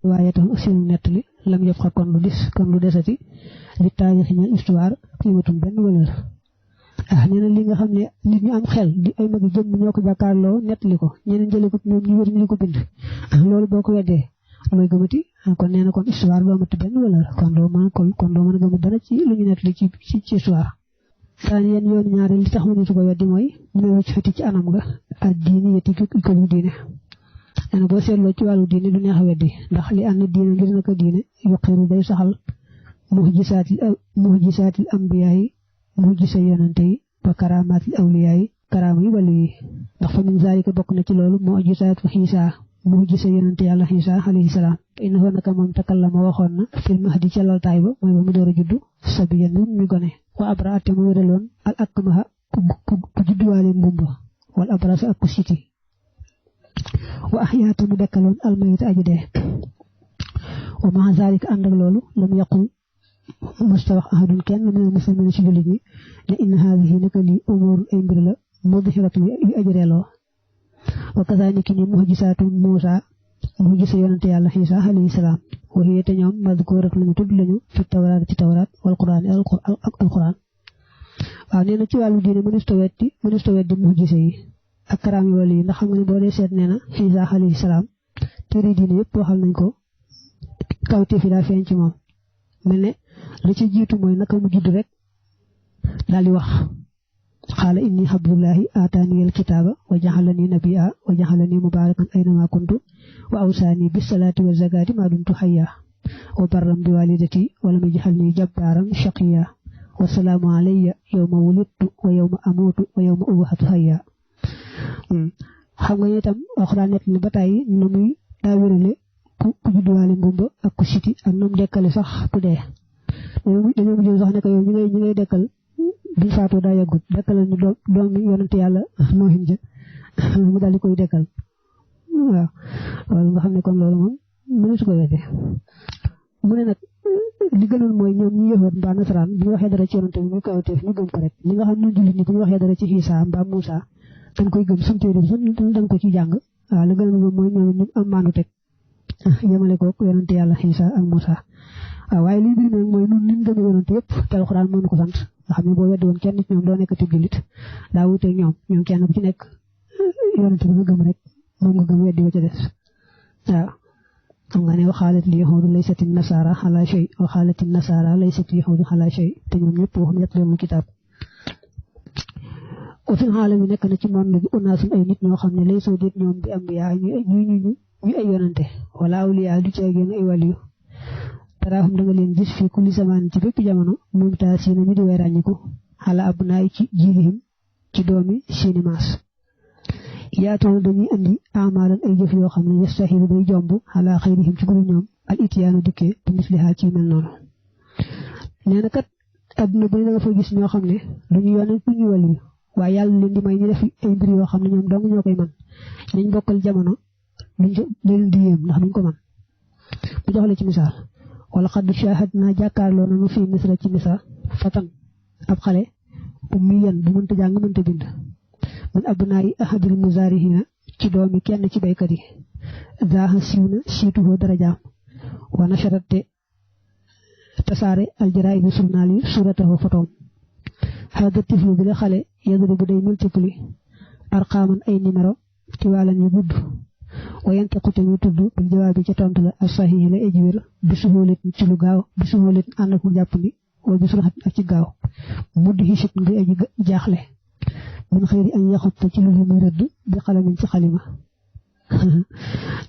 waaye tam seenu nettali lam yëpp xa kon lu desati li taarix ñal histoire qiimatum benn valeur nee na li nga xam ne nit ñu am xel di ay magi jëm ñoo ko jàkkaarloo nettali ko ñeneen jële ko ñoom ñu wér ñu ko bind loolu boo ko weddee looy gëmati kon nee na kon histoire doo amati benn valeur kon doo mën a gëm dara ci lu ñu nettali ci histoire saan yeen yoon ñaari li tax mënatu ko weddi mooy ñu ci xati ci anam nga ak diini yeti ko lu diine nee na boo seetloo ci wàllu diine du neex a weddi ndax li ànd diine ngir naka diine yuqiru day saxal muhjisaatil ambiyaa yi muhjisa yonante yi wa karamaatil awliyaa yi karaama yi wàllu yi ndax fa min zaalika bokk na ci loolu muhjisaatu Iisaa muhjisa yonante yàlla Iisaa alayhi salaam innahu naka moom takallama waxoon na fil mahdi ca laltaay ba mooy ba mu door a juddu sabiyan mi gone wa abraate mu wéraloon al akmaha ku judduwaale mbumba wal abrasa ak ku siti wa ahyaata mu dekkaloon al mayit aji dee wa maa zaalika ànd ak loolu lam yaqul musta wax ahadun kenn minal muslimiina ci jullit ñi ne inna haadihi naka lii umuurun ay mbir la mudhiratun yu aji reeloo wa kazaalika ni muhjisaatu Muusaa muhjisa yonante yàlla Iisaa alayhi salaam wa hiya te ñoom madkuurat lañu tudd lañu fi tawraat ci tawraat wal quraan ak alquraan waaw nee na ci wàllu diine mënusta weddi muhjisa yi ak karaam yi wala yi ndax xam nga ne boo dee seet nee na Iisaa alayhi salaam téere diine yëpp waxal nañ ko kawteef yi daa feeñ ci moom mel ne la ci jiitu mooy naka mu judd rek daal di wax xaala inni abdullahi aataani al kitaaba wa jaxalani nabiyya wa jaxalani mubaarakan aynama kuntu wa awsaani bis salaati wa zakaati maa dumtu hayya wa barram bi walidati wa lam yaj'alni jabbaaran shaqiyya wa salaamu alayya yawma wulidtu wa yawma amuutu wa yawma ub'athu hayya xam nga itam alxuraan net ni ba tey na muy daa wérale ku judduwaale ngumba ak ku siti ak nam dekkale sax ku dee dañoo mujj sax ne ko yow ñi ngay dekkal bi faatoo daa yàggut dekkalal ñu doom yonante yàlla noohin ja mu daal di koy dekkal waaw loolu nga xam ne kon loolu moom mënu su ko wedde mu ne nag li gënoon mooy ñoom ñi yëhoot mbaa nasaraan bu ñu waxee dara ci yonante bi muy kawteef ñu gëm ko rek li nga xam ne jullit ñi bu ñu waxee dara ci Iisaa mbaa Muusaa dañ koy gëm suñu téere dañ ko ci jàng waaw li gënoon moom mooy ñoom ñu am maandu teg yemale ko yonante yàlla Iisaa ak Muusaa waaw waaye lii biir nag mooy nun niñ gëm yonante yëpp te alxuraan moo ñu ko sant nga xam ne boo weddi woon kenn ci ñoom doo nekk ti jullit daa wuteeg ñoom kenn ku ci nekk yonante bi nga gëm rek moom nga gëm weddi wa ca des waaw xam nga ne waxaalati yahuudu laysati nasaara ala shay waxaalati nasaara laysati yahuudu ala shay te ñoom ñëpp waxum yatluuna kitaab wa fil aalami nekk na ci monde bi unaasun ay nit ñoo xam ne laysoo déet ñoom bi ambiyaa ñu ay yonante wala awliyaa du ci ay génn ay waliyu taraahum da nga leen gis fii kulli zamaan ci bépp jamono moom taa si na ñu di way ràññiku xala ab naay ci jiilihim ci doomi seeni maas yaatoon dañuy andi amaalan ay jëf yoo xam ne yastahilu day jomb xala xayrihim ci guru ñoom al itiyaanu dikkee bi mislihaa ci mel noonu nee na kat adduna bu ne da nga fa gis ñoo xam ne duñu yonent duñu waliyu waaye yàlla leen di may ñu def ay mbir yoo xam ne ñoom dong ñoo koy man nañ bokkal jamono luñ leen di yéem ndax duñ ko man bu jox la ci misaal wala xaddu shahad naa jàkkaarloo nañu fii misra ci misra fatan ab xale ummiyan bu mënta jàng mënta bind min abnaayi ahadil muzaarihina ci doomi kenn ci baykat yi zaaha siiw na siituhoo darajaam wa nasharat te tasaare aljaraay bi surnaal yi suuratahu fotoom hada tiflu bi la xale yadribu day multipli arqaaman ay numéro tiwaalan yu gudd wa yantiqu te muy tudd bil jawaabi ca tontu la as-sahihi la aji wér bi suhulit ci lu gaaw bi suhulit ànd ak mu jàpp ni wala bi suraxat ak ci gaaw mudd hisit nga aji jaaxle min xëyri añ yaxut te ci lu muy rëdd bi xalamin ci xalima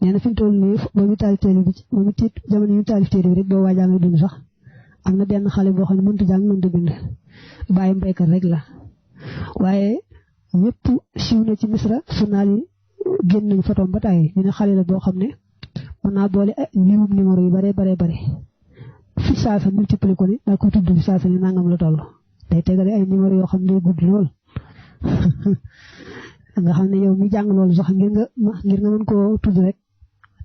nee na fi mu toll nii ba mu taalif téere bi ba mu tiit jamono yu taalif téere bi rek boo waajaa nga dund sax am na benn xale boo xam ne mënut jàng mënut bind bàyyi mbéykat rek la waaye ñëpp siiw na ci misra journal yi génn nañu photom ba tàyyi ñu ne xale la boo xam ne mën naa boole limum numéro yu bare fi saasa multiplier ko ni daa koy tudd fi saasa ni nangam la toll day tegale ay numéro yoo xam ne day gudd lool nga xam ne yow mi jàng loolu sax ngir nga mën koo tudd rek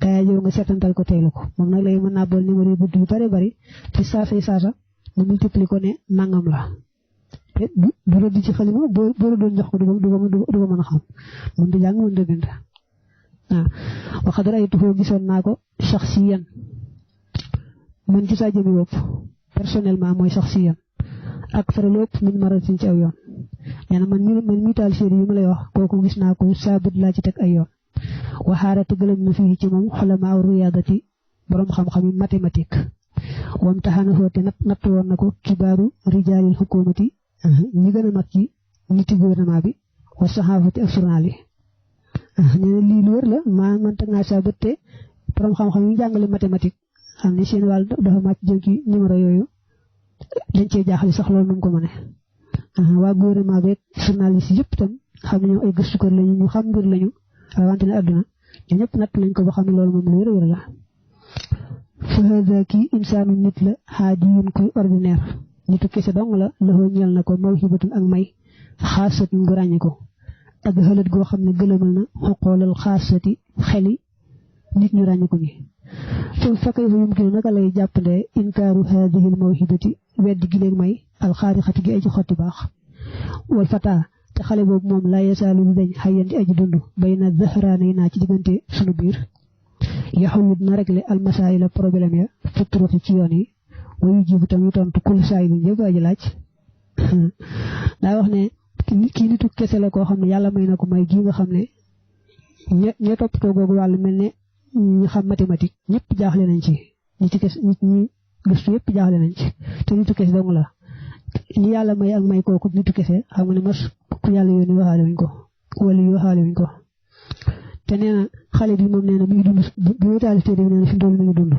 kaya yow nga seetantal ko teylu ko moom nag léegi mën naa boole numéro yu gudd yu bari fi saasa mu multiplier ko ne nangam la te du rëdd ci xalima boo doon jox ko du ko mën a xam mën di jàng mën di bind wa qad ra'aytuhu gisoon naa ko shakhsiyan man ci saa jëmi bopp personnellement mooy shakhsiyan ak fara lépp min maratin ci aw yoon nee na man mi taal série yi ma lay wax kooku gis naa ko saabut laa ci teg ay yoon waxaarate gëlëm na fii ci moom xolama aw riyaadati borom xam-xam yi mathématique wam taxana xoote natt woon na ko kibaaru rijaalil xukumati ñi gën a mag ci niti gouvernement bi wa saxaafati ak journal yi nee na lii lu wër la maa man teg naa saa bët te borom xam-xam yi jàngale mathématique xam ne seen wàll dafa màcc jëm ci numéro yooyu dañ cee jaaxle sax loolu nu ko mëne waa gouvernement beeg journaliste yëpp itam xam ne ñoom ay gëstukat lañu ñu xam mbir lañu rawante ne àdduna ñoom ñëpp natt nañ ko ba xam ne loolu moom lu wér a wér la fa hada kii insaanu nit la haadiyun kuy ordinaire nitu kese dong la laxoo ñeel na ko mawhibatun ak may xaasatun gu ràññi ko ak xëlët goo xam ne gëlëmal na xoqoolal xaasati xeli nit ñu ràññi ko ñi fa kay fa yumkinu naka lay jàppande inkaaru haadihil mawhibati weddi gi leen may alxaarixati gi aji xotti baax wal fataa te xale boobu moom laa yasaalu lu dañ xayyan di aji dund bay na zahraane naa ci diggante sunu biir yaxulut na réglé almasaayila problème ya futturuxi ci yoon yi wayu jibu tam yu tontu kul saay bi ñëpp aji laaj daa wax ne kii nitu kese la koo xam ne yàlla may na ko may gi nga xam ne ñe toppatoo googu wàllu mel ne ñu xam mathématique ñëpp jaaxle nañ ci nit ñi gëstu yëpp jaaxle nañ ci te nitu kese dong la ni yàlla may ak may kooku nitu kese xam nga ne mas ku yàlla yónni waxaale wuñ ko wala yu waxaale wuñ ko te nee na xale bi moom nee na mi ngi dund bi mu taal téere bi nee na fi mu toll mi ngi dund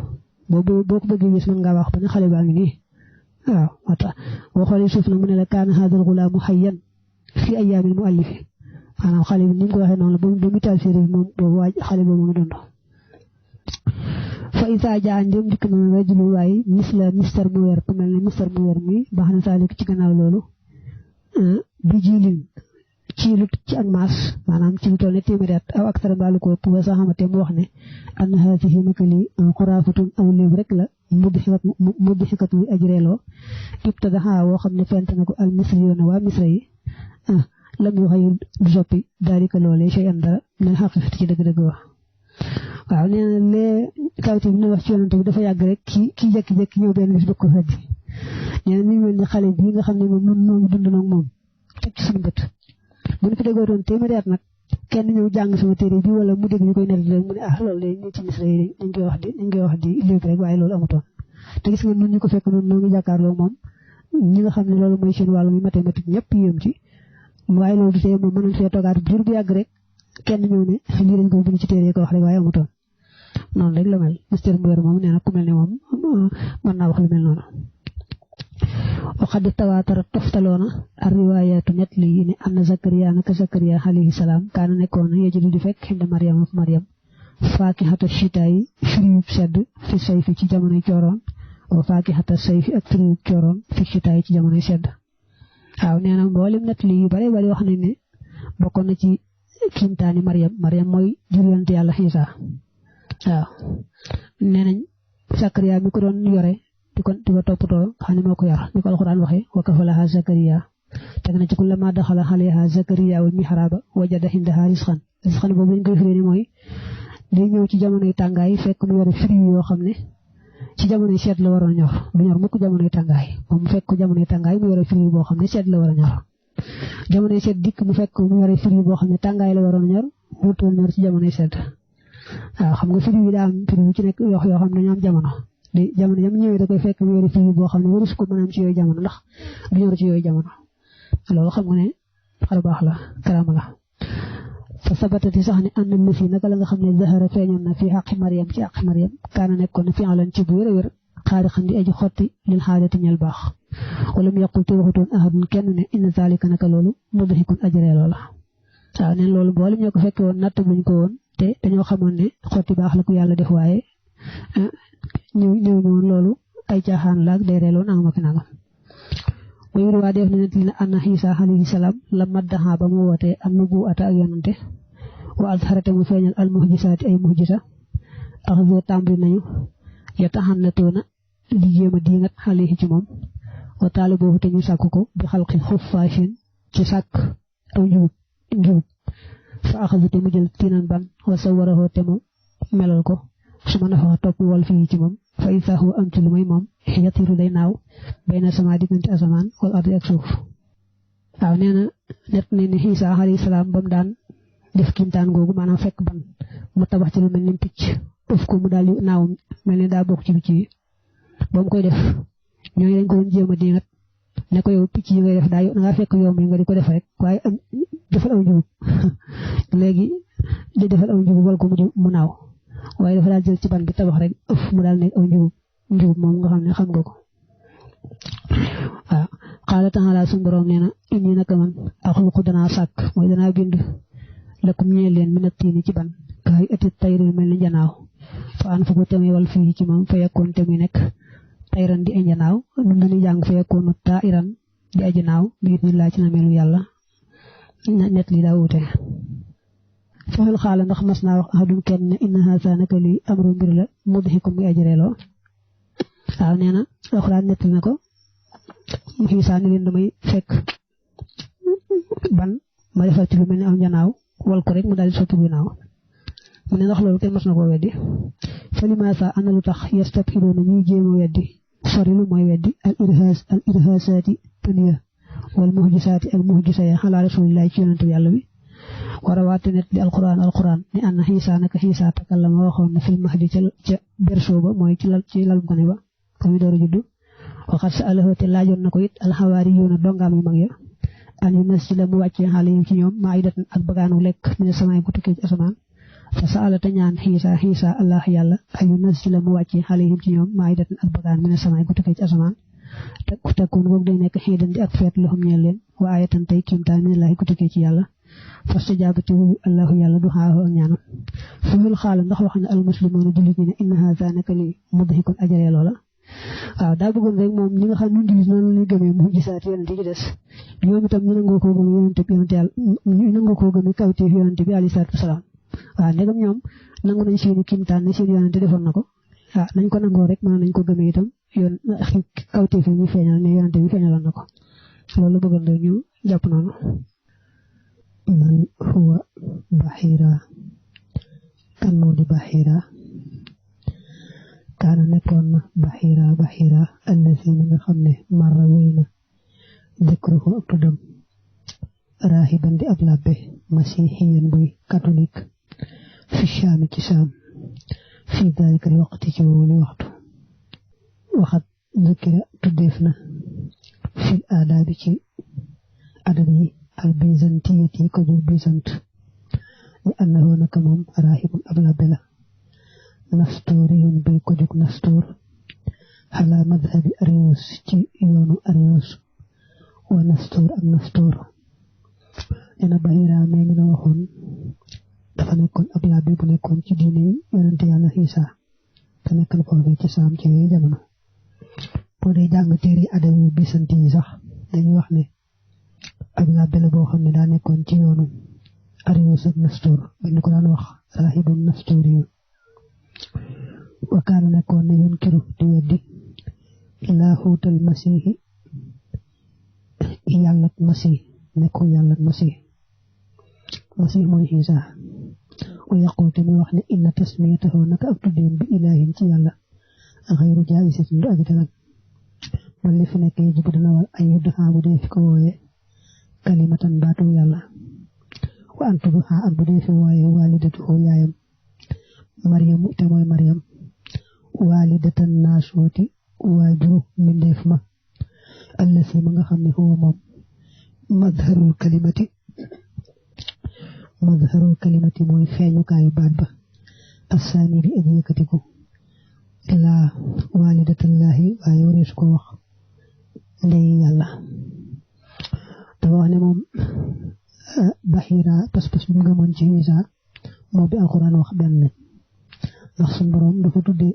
boo ko bëggee gis mën ngaa wax ba ne xale baa ngi nii waaw moo tax boo xoolee suuf na mu ne la kaana haadal gulaamu hayyan fi ayyaamil muallif maanaam xale bi ni mu ko waxee noonu la ba mu taal téere bi moom boobu waa xale boobu mu ngi dund fa isa jaa ndem dikk na rajulu waaye misla mister mu weer ku mel ne mister mu weer mi baax na saalik ci gannaaw loolu bi jilin ci lu ci ak maas maanaam ci lu toll ne téeméeri at aw ak sarambaalu ko pour sa xamante mu wax ne an haadihi naka li xuraafatun aw léeb rek la mudhikat wi ajreeloo ibtadaha woo xam ne fent na ko al misriyoona waa misra yi lam yu xëy du soppi daalika loolee shay an dara min xaqiqati ci dëgg-dëgg wax waaw nee na lee kawti bi ne wax ci yonante bi dafa yàgg rek kii jékki-jékki ñëw benn bis bëgg ko feddi nee na mi ngi mel ni xale bii nga xam ne moom nun noo ngi dund nag moom teg ci suñu bët bu ñu fi déggoo doon téeméeri at nag kenn ñëw jàng sama téere bi wala mu dégg ñu koy nettali rek mu ne loolu de ñu ci misra yi dañ koy wax di léegi rek waaye loolu amutoon te gis nga nun ñu ko fekk noonu noo ngi jàkkaarloo moom ñi nga xam ne loolu mooy seen wàllu muy mathématique ñëpp yëm ci waaye loolu du tee moom mënoon fee toogaat jur bu yàgg rek kenn ñëw ne lii dañ koy bind ci téere ko wax rek waaye amutoon noonu rek la mel mister Mbuwer moom nee na ku mel ne moom mën naa wax lu mel noonu waxad tawaatara toftaloona ar riwaayaatu net lii ne am na Zakariya naka Zakariya alayhi salaam kaana nekkoon yejudu di fekk xinda Maryam ak Maryam faakihata shitaayi firiwub sedd fi sayfi ci jamonoy cooroon wa faakihata sayfi ak firiwub cooroon fi shitaayi ci jamonoy sedd waaw nee na mboolem net lii yu bare bari wax nañ ne bokkoon na ci kiimtaani Maryam mooy jur yonent yàlla Isa waaw nee nañ Zakariya mi ko doon yore di ko toppatoo xam ne moo ko yor ni ko alxuraan waxee wa kafalaha Zakariya teg na ci kullamaa daxala alayha Zakariya wal mihraaba wajada indaha rizqan boobu lañ koy firee mooy day ñëw ci jamonoy tàngaay fekk mu yore fruit yoo xam ne ci jamonoy sedd la waroon ñor du ñor mukk jamonoy tàngaay moom mu fekk jamonoy tàngaay mu yore fruit boo xam ne sedd la war a ñor jamonoy sedd dikk mu fekk mu yore fruit boo xam ne tàngaay la waroon ñor wutul ñor ci jamonoy sedd waaw xam nga fruit yi daa am fruit ci nekk yoo xam ne ñoo am jamono jamono yam ñëwee da koy fekk mu yore fruit boo xam ne warus ko mën a am ci yooyu jamono ndax du ñor ci yooyu jamono loolu xam nga ne xar baax la karaama la fa sabatati sax ne ànd na fi naka la nga xam ne zahara feeñoon na fi xaqi Maryam ci xaqi Maryam kaana nekkoon na fi alan ci bu wér a wér xaari xam di aji xotti lil xaalati ñel baax wala mu yàqul te waxutoon ahadun kenn ne inna zalika naka loolu mudhikun ajree loola waaw neen loolu mboolem ñoo ko fekke woon natt buñ ko woon te dañoo xamoon ne xotti baax la ko yàlla def waaye ñëw ñëwoon loolu ay caaxaan laag day reeloo nangam ak nangam wayur waa def na net li na anna Isa alayhi salaam la maddaxa ba mu wootee am nubuwata ak yonante wa azharate mu feeñal al muhjisaati ay muhjisa axzo tàmbali nañu ya taxannatoona di jéem a diingat alayhi ci moom wa taali boobu te ñu sàkk ko bi xalqi xuffaashin ci sàkk aw njubub fa axasu te mu jël tiinan ban wa sawarahu te mu melal ko su ma nafa topp wal fii ci moom fa isaahu am ci lu may moom yatiru day naaw bayna sama diggante asamaan wal ardi ak suuf waaw nee na net ne ni Isa alayhi salaam ba mu daan def kimtaan googu maanaam fekk ban mu tabax ci lu mel ni picc ëf ko mu daal di naaw mel ni daa bokk ci picc yi ba mu koy def ñooñu dañ ko doon jéem a dingat ne ko yow picc yi ngay def daa nga fekk yow mi nga di ko def rek waaye defal aw njubub léegi di defal aw njubub wal ko mu naaw waaye dafa daal jël ci ban bi tabax rek ëf mu daal nekk aw njubub moom nga xam ne xam nga ko waaw qaala ta'aala suñu borom nee na inni naka man axluqu danaa sàkk mooy danaa bind lakum ñeel leen mina tiini ci ban kaay ati tayri mel ni njanaaw fa an fuku tamit wal fii ci moom fa yakkoon tamit nekk tayran di ay njanaaw nun dañuy jàng fa yakkoonu tairan di aji naaw bi it ni laa ci na melu yàlla net li daa wute fexel xaala ndax mas naa wax ahadum kenn ne inna haasa naka li amru mbir la mudhikum muy aji reeloo waaw nee na alxuraan nettali na ko Isaa ni leen damay fekk ban ma defal ci lu mel ni aw njanaaw wal ko rek mu daal di sotti bu naaw mu ne ndax loolu kenn mas na koo weddi fa limaasa ana lu tax yastabxiluuna ñuy jéem a weddi sori lu mooy weddi al irhaasaati tëniya wal muhjisaati ak muhjisa ya ala rasulillahi ci yonente yàlla bi war a waate net di alquran ni anna Isaa naka Isaa takallama waxoon na fil mahdi ca berceau ba mooy ci lal gone ba ko mi door a juddu waxat sa alahu te laajoon na ko it alxawaariyuuna dongaam yu mag ya an yu nas ci la mu wàccee xale yi ci ñoom maidatan ak bagaanu lekk mine samaay bu tukkee ci asamaan fa sa ala te ñaan xiisa allah yàlla ay yu nas ci la mu wàccee xale yi ci ñoom maidatan ak bagaan mine samaay bu tukkee ci asamaan te takkuun boog day nekk xiidan di ak feet loo xam ñeel leen wa ayatan tey kiimtaan mine laahi ku tukkee ci yàlla fastajaabati allahu yàlla du xaahu ak ñaanam fahul xaala ndax wax na almuslimuuna jullit ñi ne inna haza naka li mudhikun ajaree loola waaw daa bëggoon rek moom ñi nga xam ne jullit noonu la ñuy gëmee mu gisaat yonente ci des ñoom itam ñu nangoo koo gëm yonente yàlla ñu nangoo koo gëm kawteef yonente bi alayhi salaatu wasalaam waaw ndegam ñoom nangu nañ seeni kimtaan ne seen yonente defoon na ko waaw nañ ko nangoo rek mën nañ ko gëmee itam yoon kawteef yi ñu feeñal ne yonente bi feeñaloon na ko loolu bëggoon rek ñu jàpp noonu man huwa Bahira kan moo di Bahira kaana nekkoon na Bahira allazi mi nga xam ne marra wéy na dikruhu ak tuddam raahiban di ab labbe masihiyan buy catholique fi Shaam ci Shaam fi daalika waqti ci wóolu waxtu waxat zikira tuddeef na fil aadaabi ci adab yi al bizantiyati ko jug bizant li annahu naka moom raahibun ab labbe la nasturiyun bay ko jug nastur ala madhabi arius ci yoonu arius wa nastur ak nastur dina Bahira mee ngi na waxoon dafa nekkoon ab labbe bu nekkoon ci diine yonente yàlla Isaa te nekkan foofee ci Saam ci yooyu jamono boo dee jàng téere adab yu bizanti yi sax dañuy wax ne ab labbe la boo xam ne daa nekkoon ci yoonu arius ak nastur dañu ko daan wax raahibun nasturiyun wa kaana nekkoon na yunkiru di weddi laahuutal masiixi yàlla masiix nekkul yàlla masiix mooy Isaa wa yaqul te muy wax ne inna tasmiyatahu naka ak tuddeem bi ilaahin ci yàlla xayru jaa'isatin du aji dagan man li fi nekk yajibu dana war ay yuddaha bu dee fi ko wooye kalimatan baatu yàlla wa an tudduha ak bu dee fi wooye waalidatuhu yaayam Maryamu te mooy Maryam waalidatan naasuuti waajuru mbindeef ma allasi ma nga xam ne huwa moom madharul kalimati mooy feeñukaayu baat ba assaani di aji yëkkatiku laa waalidatallahi waaye wareesu ko wax ndey yàlla dafa wax ne moom Bahira pas-pas bi mu gëmoon ci Isaa moo bi alxuraan wax benn ndax suñu borom dafa tudde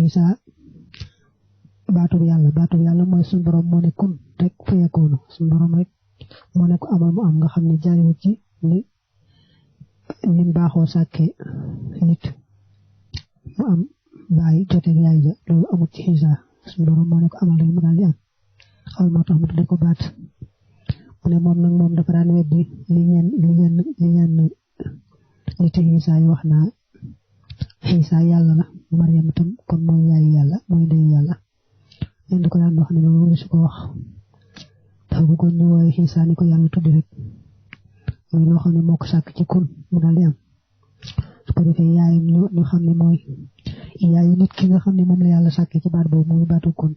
Isaa baatub yàlla mooy suñu borom moo ne kun rek fa yakunu suñu borom rek moo ne ko amal mu am nga xam ne jaariwut ci ni baaxoo sàkkee nit mu am baay joteeg yaay ja loolu amut ci Isaa suñu borom moo ne ko amal rek mu daal di am xaw moo tax mu tudde ko baat ne moom dafa daan weddi li ñenn nit Isa yi wax naa Isa yàlla la Maryam itam kon mooy yaayu yàlla mooy ndeyu yàlla leen di ko daan wax ne loolu su ko wax dafa bëggoon ñu wooye Isa ni ko yàlla tuddi rek mooy loo xam ne moo ko sàkk ci kun mu daal di am su ko defee yaayam ñu xam ne mooy yaayu nit ki nga xam ne moom la yàlla sàkkee ci baat boobu muy baatu kun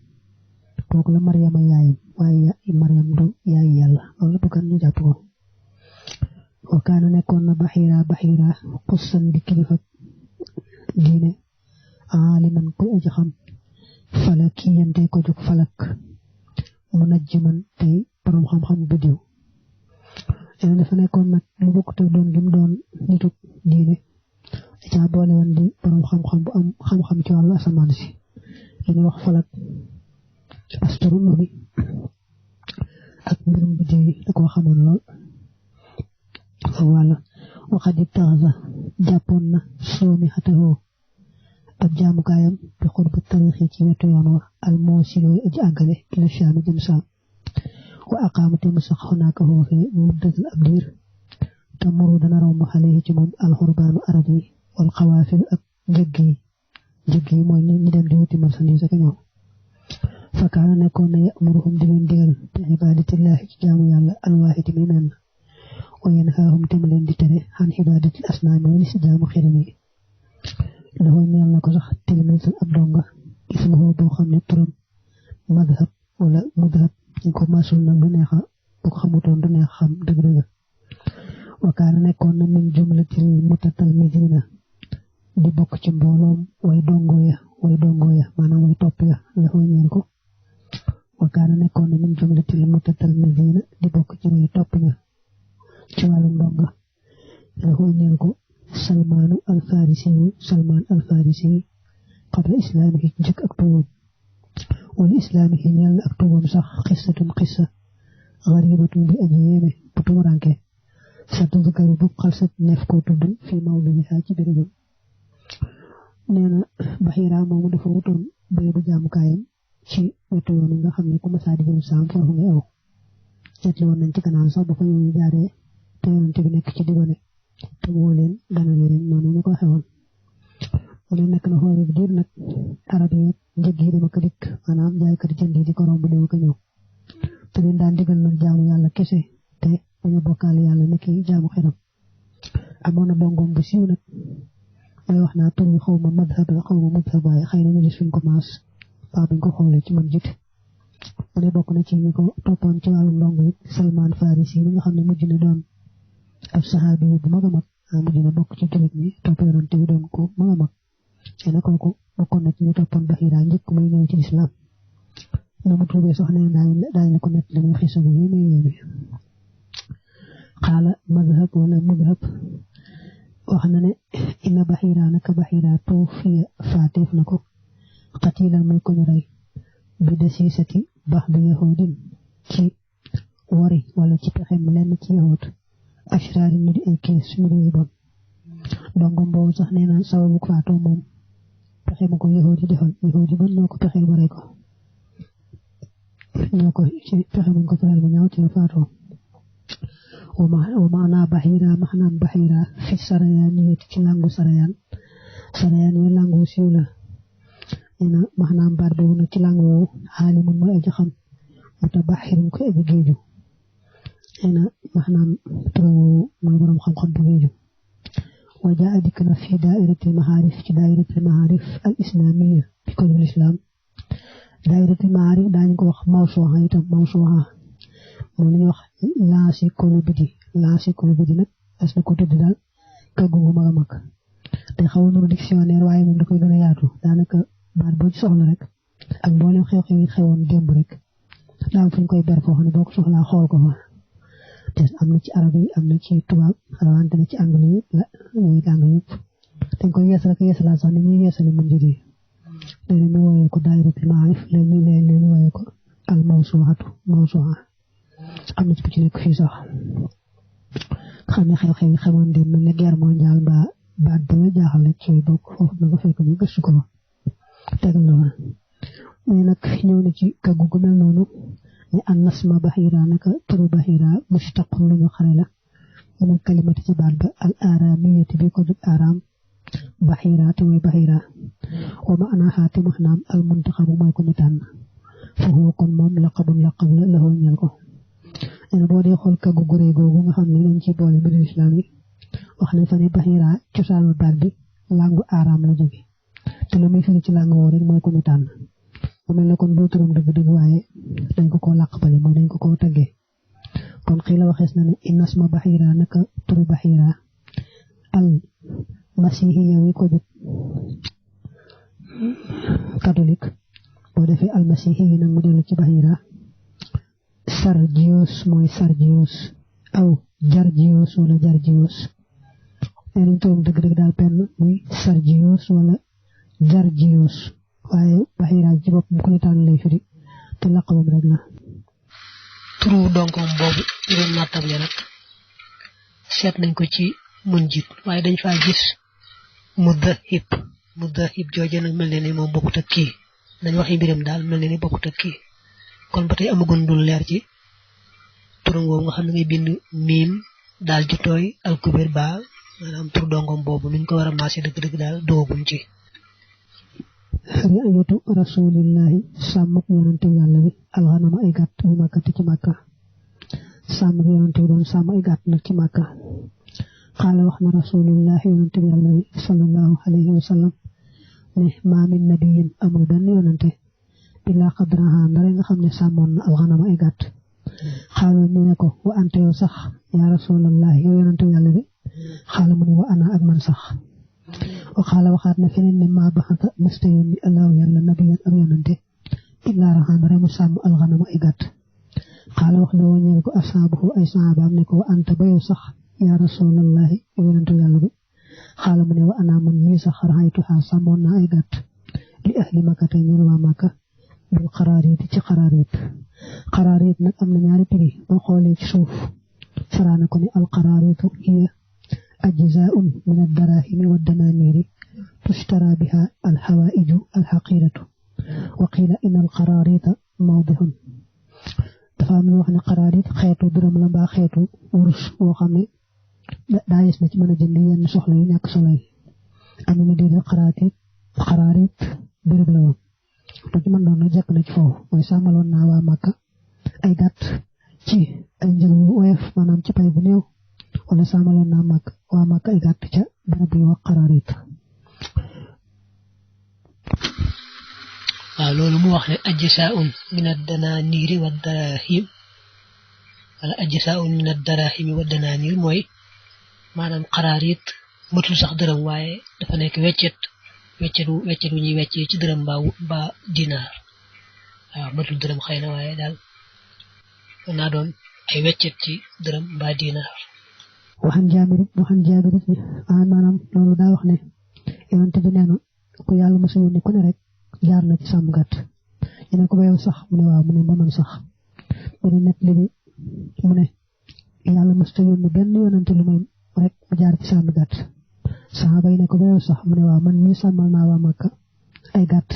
kooku la Maryama yaayam waaye Maryam du yaayu yàlla loolu bëggoon ñu jàpp ko wa kaana nekkoon na Baxiira xussan di kilifa diine aaliman ku aji xam falakiyan tey ko jóg falak munajjiman tey borom xam-xam biddiw dafa nekkoon nag lu bokkut ak doon gi mu doon nitu diine da caa boole woon di borom xam-xam bu am xam-xam ci wàllu asamaan si li ñuy wax falak astronomie ak mbirum biddiw yi da koo xamoon lool wala waxadi taxasa jàppoon na soomi xatahoo ab jaamukaayam bi xurbu tarixi ci wetu yoon wa al moo silooy aji àggale ila shaami jëm saam wa aqaamate mu sax xonaaka foofee muddatal ab diir te muru dana romb xale yi ci moom alxurbaanu arab yi wal xawaafilu ak njëgg yi mooy ñi dem di wuti marchandise ak ñëw fakaana nekkoon na yamuruhum di leen digal bi ibadatillahi ci jaamu yàlla alwaahidi mi menn wa yanhaahum te mu leen di tere xan ibadatil asnaami wali si jaamu xiram yi loxo ñeel na ko sax tilmiisul ab donga ismuhu boo xam ne turam madhab wala mudhab ñu ko masul nag du neexa bu ko xamutoon du neex xam dëgg-dëgg wa kaana nekkoon na min jumlatil mutatalmidiina di bokk ci mbooloom way dongo ya maanaam way topp ya loxo ñeel ko wa kaana nekkoon na min jumlatil mutatalmidiina di bokk ci way topp ya ci wàllu ndonga loxo ñeel ko Salmaan al-Farisi qabla islaamihi njëkk ak tuubam wala islaamihi ñeel na ak tuubam sax xissatun xissa garibatun bi aji yéeme bu tumuranke sa tuzkaru bu xalsat neef koo tudd fi mawdiha ci bérébam nee na Baxiira moomu dafa wutoon bérébu jaamukaayam ci wetu yoon nga xam ne ku masaa di jëm saam foofu nga aw seetli woon nañ ci gannaaw sax ba fa ñooñu jaaree te yonante bi nekk ci digone te woo leen ganale leen noonu ñu ko waxee woon mu ne nekk na xool bu diir nag arab yi njëg yi dama ko dikk maanaam jaaykat jënd yi di ko romb dama ko ñëw te leen daan digal nag jaamu yàlla kese te baña bokkaale yàlla nekki jaamu xeram amoon na bongoom bu siiw nag mooy wax naa tur bi xaw ma madhab la xaw ma madhab waaye xëy na ñu gis fuñ ko maas baa buñ ko xoolee ci man jit mu ne bokk na ci ñi ko toppoon ci wàllu ndongo it Salmaan Farisi mi nga xam ne mujj na doon ab saxaabi bu mag a mag mujj na bokk ci jullit ñi topp yonante bi doon ko mag a mag te nag kooku bokkoon na ci ñu toppoon Baxiira njëkk muy ñëw ci lislaam na mu tuubee sax ne daañu la ko nett la muy xisa bu yéeme xaala madhab wala mudhab wax na ne inna Baxiira naka Baxiira tuufiya faateef na ko xatiilan muy ko ñu rey bi dasiisati bax bi yahudin ci wari wala ci pexem lenn ci yahud ashraari ñu di ay kees ñu di bon dongom boobu sax nee na sababu faatoo moom pexe ma ko yahudi defal yahudi ban ñoo ko pexeel ba rey ko ñoo ko ci pexe mañ ko pexeel ba ñaaw ci la faatoo wa maanaa Baxiira maxnaam Baxiira fi sarayaan yi ci langu sarayaan yi langu siiw la nee na maxnaam baat boobu nag ci langu woowu xaalimun mooy aji xam mutabaxirun ko aji géeju nee na maxnaam turam woowu mooy borom xam-xam bu géeju wa jaa dikk na fi daairatil maarif ci daairatil maarif al islamiya bi ko dul islam daairatil maarif daañu ko wax mawsuuxa itam mawsuuxa moom la ñuy wax l'encyclopédie nag as na ko tudd daal kàggu gu mag a mag te xaw a nuru dictionnaire waaye moom da koy gën a yaatu daanaka baat boo ci soxla rek ak mboolem xew-xew yi xewoon démb rek daal fu ñu koy ber foo xam ne boo ko soxlaa xool ko fa te am na ci arab yi am na ci tubaab rawante na ci anglais yi la ñuy jàng yëpp dañ koy yeesal ak yeesalaat sax ni ñuy yeesale mu njëriñ léeg-léeg ñu wooyee ko daayiratul maarif léeg-léeg ñu wooyee ko al mawsuuxatu mawsuuxa am na ci bu ci nekk fii sax xam ne xew-xew yi xamoon démb mel ne guerre mondiale mbaa baat ba la jaaxal rek ci bokk foofu na nga fekk ñu gëstu ko fa tegal la woon mais nag ñëw na ci kàggu gu mel noonu ni an nasma bahira naka turu bahira mushtaqun lu ñu xare la min kalimati ci baat ba al aramiyati bi ko jub aram bahira te mooy bahira wa ma'naha te maanaam al muntaxabu mooy ko ñu tànn fa huwa kon moom laqabun laqab la la ñal ko ene boo dee xool kaggu guree googu nga xam ne lañ ci boole mbiri islam yi wax nañ fa ne bahira cosaanul baat bi langu aram la jóge te lu muy firi ci langu woo rek mooy ko ñu tànn mu mel ne kon doo turam dëgg-dëgg waaye dañ ko koo làqbale mooy dañ ko koo taggee kon xii la waxees na ne innasma bahira naka turu bahira al masihi yow yi ko jot catholique boo defee al masihi yi nag mu dellu ci bahira Sargius mooy Sargius aw Jargius wala Jargius leen turam dëgg-dëgg daal penn muy Sargius wala Jargius waaye bahira ci bopp mu ko ñu tànn lay firi te laqabam rek la turu donkom boobu juróom nattab ya nag seet nañ ko ci mun jiit waaye dañ faa gis mudahib jooje nag mel ne ni moom bokkut ak kii nañ waxi mbiram daal mel ne ni bokkut ak kii kon ba tey amagun dul leer ci turam boobu nga xam ne ngay bind miim daal ju tooy alkubéer ba maanaam turu donkom boobu nuñ ko war a maase dëgg-dëgg daal dooguñ ci ri'ayatu rasulillahi sàmmuk yonante yàlla bi alxanama ay gàtt bu màkkati ci màkka sàmmuk yonante bi doon sàmm ay gàtt nag ci màkka xaala wax na rasulillahi yonante yàlla bi sallallahu alayhi wa sallam ne maa min nabiyin amul benn yonante illaa qadraha ndare nga xam ne sàmmoon na alxanama ay gàtt xaala ñu ne ko wa anta yow sax yaa rasulallahi yow yonante yàlla bi xaala mu ne wa ana ak man sax waxaala waxaat na feneen ne maa baxata mësta yónni allahu yàlla nabiyan ak yonante illaa raxaan remu sàmm alxanama ay gàtt xaala wax la wañeel ko asaabuhu ay saabaam ne ko wa anta ba yow sax yaa rasulallahi yonante yàlla bi xaala mu ne wa ana man mii sax raxaytuha sàmmoon naa ay gàtt li ahli makka tey ñeen waa makka bil xaraariit ci xaraariit nag am na ñaari piri boo xoolee ci suuf saraana ko ne al xaraariitu hiya ajzaa'un min ad-daraahimi wad-danaaniiri tushtara biha al-hawaa'iju al-haqiiratu wa qiila inna al-qaraariita mawdihun dafa am ñu wax ne xaraariit xeetu dërëm la mbaa xeetu wurus woo xam ne daa yes na ci mën a jënd yenn soxla yu ñàkk solo yi am na ñu déedéet xaraariit béréb la woon te ci mën doon na jekk na ci foofu mooy sàmmaloon naa waa Makka ay gàtt ci ay njëg yu woyof maanaam ci pay bu néew wala sàmmaloon naa waa Makka ay gàtt ca barab yu wax xaraariit waaw loolu mu wax ne ajsaa'un min ad-danaaniiri wad-daraahim wala ajsaa'un min ad-daraahimi wad-danaaniir mooy maanaam xaraariit matul sax dërëm waaye dafa nekk weccet wu ñuy weccee ci dërëm ba dinaar waaw matul dërëm xëy na waaye daal mën naa doon ay weccet ci dërëm ba dinaar waxan jaabir maanaam loolu daa wax ne yonent bi nee na ku yàlla mos a yónni ku ne rek jaar na ci sàmm gàtt ñu ne ko ba yow sax mu ne waaw mu ne ba man sax mu ne net li mu ne yàlla mos a yónni benn yonent lu may rek mu jaar ci sàmm gàtt saxaaba yi ne ko ba yow sax mu ne waaw man mii sàmmal naa waa Makka ay gàtt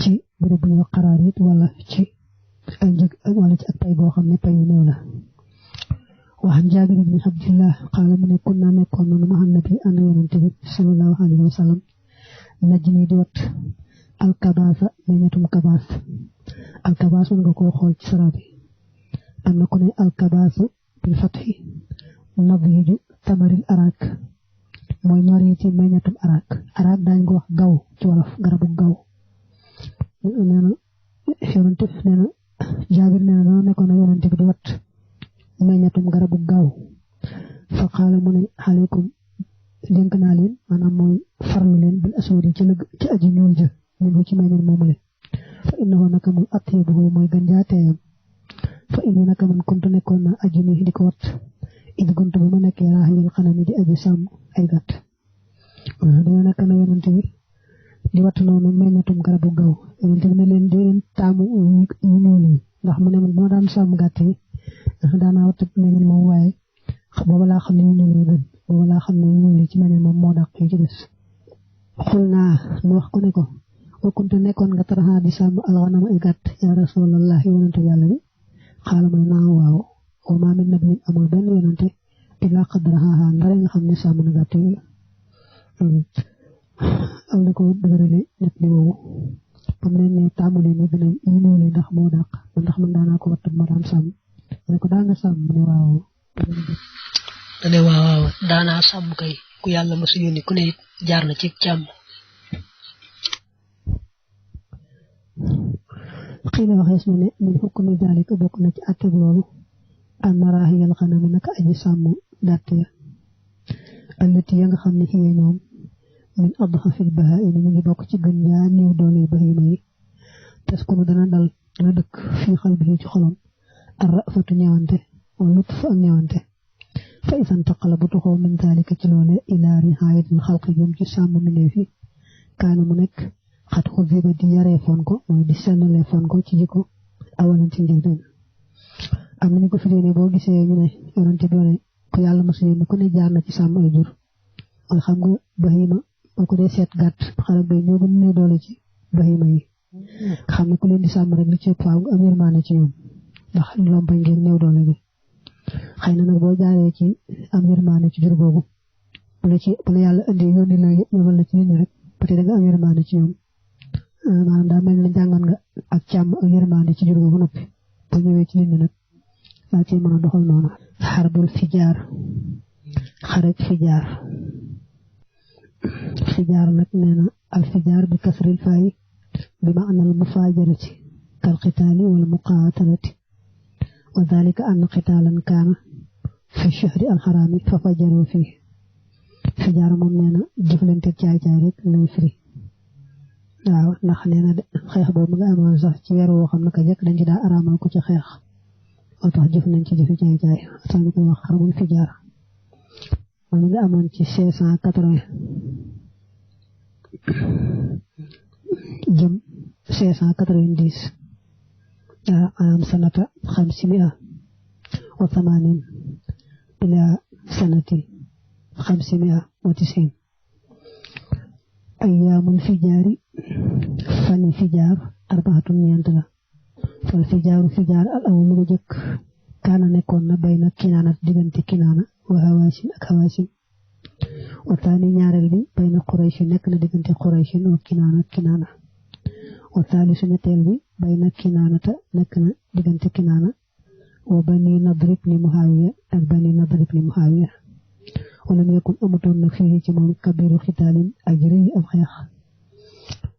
ci béréb bu ñuy wax xaraariit wala ci ay njëg wala ci ak pay goo xam ne pay yu néew la waxan Jaabir ibn Abdillah qaala mu ne kunna nekkoon nañu ma annabi ànd yonent bi sallallahu alayhi wa sallam najmi di wat alkabaasa meññetum kabaas alkabaas mën nga koo xool ci sara bi am na ko ne alkabaasu bil fathi nadiju tamaril arak mooy ñori ci meññetum arak daañ ko wax gaw ci wolof garabu gaw nee na yonent nee na Jaabir nee na noonu nekkoon na yonent bi di wat meññetum garabu gaw fa qaala mu ne aleykum dénk naa leen maanaam mooy farlu leen bil aswadi ci aji ñuul jë min ci meññet moomule fa innahu naka moom atyabuhu mooy gën jaa teeyam fa inni naka man kuntu nekkoon na aji ni di ko wat id kuntu ba ma nekkee raahilil xanami di aji sàmm ay gàtt dañoo nekk na yonent bi di wat noonu meññetum garabu gaw yonent bi ne leen dee leen taamu ñu ñuul yi ndax mu ne man bu ma daan sàmm gàtt yi daanaa wat meññet moom waaye booba laa xam ne ñu ñuul yi gën booba laa xam ne ñu ñuul yi ci meññet moom moo dàq yi ci des xul naa nu wax ko ne ko wa kuntu nekkoon nga taraxa di sàmm alxanama ay gàtt ya rasulallah yonentu yàlla bi xaala mu ne naa waaw wa maa min nabiyin amul benn yonante illaa qad rahaa ndare nga xam ne sàmm na gàtt yi am na ko dëgërale nit li woowu ba mu leen ne tàmbali ni gën a yénewale ndax moo dàq ndax man daanaa ko wattu ma daan sàmm mu ne ko daa nga sàmm mu ne waaw dane waaw daanaa sàmm kay ku yàlla ma su yónni ku ne it jaar na ci càmm xiila waxees na ne min xukkumi daalika bokk na ci atteb loolu an maraahiyal xanami naka aji sàmm gàtt ya allati ya nga xam ne xiye ñoom min adhafil bahaa'im mu ngi bokk ci gën yaa néew doole bahima yi taskunu dana dëkk fii xalbihi ci xolom ar rafatu ñëwante wala lutf ak ñëwante fa isan taqala bu tuxoo min daalika ci loole ilaa rihaayatil xalqi jëm ci sàmm minee fi kaana mu nekk xat xuziba di yaree foon ko mooy di sellalee foon ko ci jikko awalan ci njëlbeen am nañu ko firee ne boo gisee ñu ne yonante bi ne ku yàlla mos yónni ku ne jaar na ci sàmm ay jur mooy xam nga bahima boo ko dee seet gàtt xale bay ñoo gën a doole ci bahima yi nga xam ne ku leen di sàmm rek li ci faaw nga am yërmaane ci ñoom ndax lompañ ngeen néew doole bi xëy na nag boo jaaree ci am yërmaane ci jur boobu bu la yàlla indi yónni la yóbbal la ci nit ñi rek peut-être da nga am yërmaane ci ñoom maanaam daa mel ne jàngoon nga ak càmm ak yërmaane ci jur boobu noppi bu ñëwee ci nit ñi nag daa ci mën a doxal noonu xarbul fijaar xarej fijaar nag nee na al fijaar bi kasril faay bi maanal mufaajarati kal qitaali wal muqaatalati wa dalika anna qitaalan kaana fi shahri al xaraami fa fajaroo fii fijaar moom nee na jëflante caay-caay rek lay firi waaw ndax nee na xeex boobu nga amoon sax ci weer woo xam ne ka jëkk dañ ci daa araamal ko ci xeex moo tax jëf nañ ci jëfi caay-caay tax ñu koy wax xarbul fijaar moom nga amoon ci 580 jëm 590 am sanata 500 wa 80 ila sanati 590 ayyaamul fijaari fani fijaar arbaatun ñeent la fal fijaaru fijaar al awwal lu jëkk kaana nekkoon na bayna kinaana diggante kinaana wa hawaasin ak hawaasin wa taani ñaareel bi bayna quraysh nekk na diggante quraysh wa kinaana wa taalisu ñetteel bi bayna kinaanata nekk na diggante kinaana wa bani nadr ibn muhaawiya ak bani nadr ibn muhaawiya wala mu yakun amutoon na fii ci moom kabiru xitaalin aj rëy ab xeex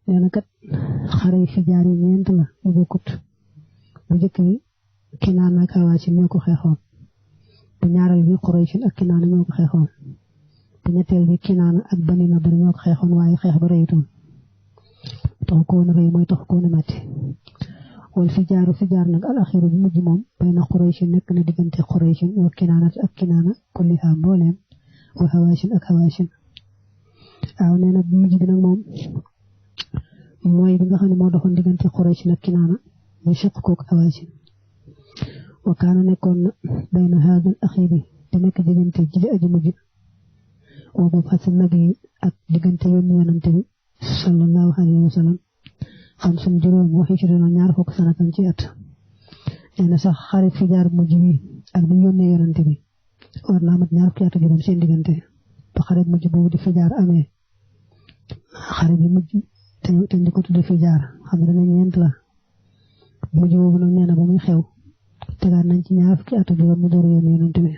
nee na kat xare fijaar yi ñeent la yu bokkut bu njëkk bi kinaana ak hawaasin ñoo ko xeexoon bu ñaareel bi quraysh ak kinaana ñoo ko xeexoon bu ñetteel bi kinaana ak bani nadr ñoo ko xeexoon waaye xeex ba rëyutoon tax ko woon rëy mooy tax ko woon metti wal fijaar nag al axiru bi mujj moom bayna quraysh nekk na diggante quraysh wa kinaana ak kinaana kulliha mbooleem wa hawaasin ak hawaasin waaw nee na bu mujj bi nag moom mooy bi nga xam ne moo doxoon diggante quraysh ak kinaana muy seq kook hawaasin wa kaana nekkoon na bayna haadal axiiri te nekk diggante jili aji mujj wa boobu xasin nabi ak diggante yónni yonante bi sallallahu alayhi wa sallam xam suñ juróom waxi ci doon ñaar fukk sanatan ci at nee na sax xarit fijaar mujj bi ak bu yónnee yonante bi war naa mat ñaar fukki at juróom seen diggante ba xarit mujj boobu di fijaar amee xarit bi mujj te di ko tudde fijaar xam ne ñeent la mujj boobu nag nee na ba muy xew tegaat nañ ci ñaar fukki at juróom mu door yónnee yonante bi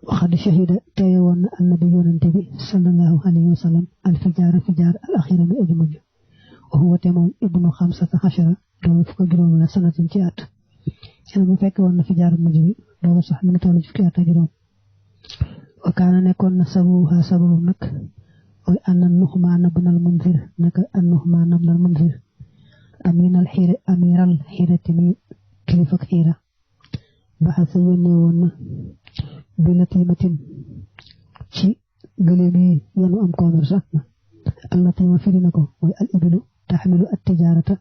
waxad shahida teewe woon na annabi yonante bi sallallahu alayhi wa sallam al fijaar al axira bi aji mujj wa huwa te moom ibnu 15 doomu fukk ak juróom la sanatin ci at xëy na mu fekk woon na fijaar mujj bi boobu sax mi ngi toll ci fukki at ak juróom wa kaana nekkoon na sababu nag mooy anna Nu'maan ibn al-Munzir naka an-Nu'maan ibn al-Munzir amiral xiirati mi kilifa xiira baxasa yónnee woon na bi latimatin ci gëléem yi yanu am commerce ak na al latima firi na ko mooy al ibilu taxmilu at tijaarata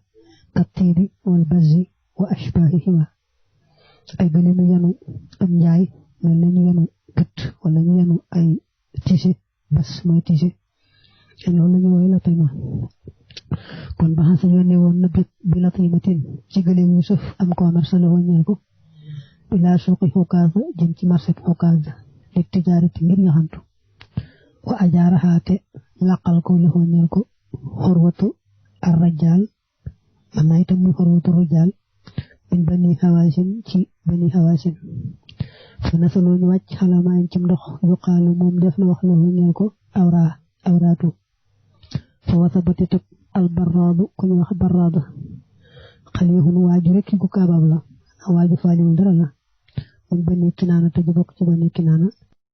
kat tiibi wal bazzi wa ashbaahihima ay gëléem yi yanu am njaay mel na ñu yanu gët wala ñu yanu ay tise bas mooy tise loolu la ñu woy latima kon baasa yónnee woon na bi latimatin ci gëléem yu sëf am commerce la woon ñeel ko ilaa suuqi xukaasa jëm ci marché xukaasa li tijaarati ngir yaxantu wa ajaaraxaate laqal ko la woon ñeel ko xorwatu ar rajaal man naa itam muy xorwatu rajaal min bani hawaasin ci bani hawaasin fa nasaloo ñu wàcc xalamaayin ci ndox yuqaalu moom def na wax la woon ñeel ko awraatu fa wasabati tëb al barraadu ku ñu wax barraada xalihun waaju rek gu kaabab la waaju faaliwul dara la min bani kinaana te ju bokk ci bani kinaana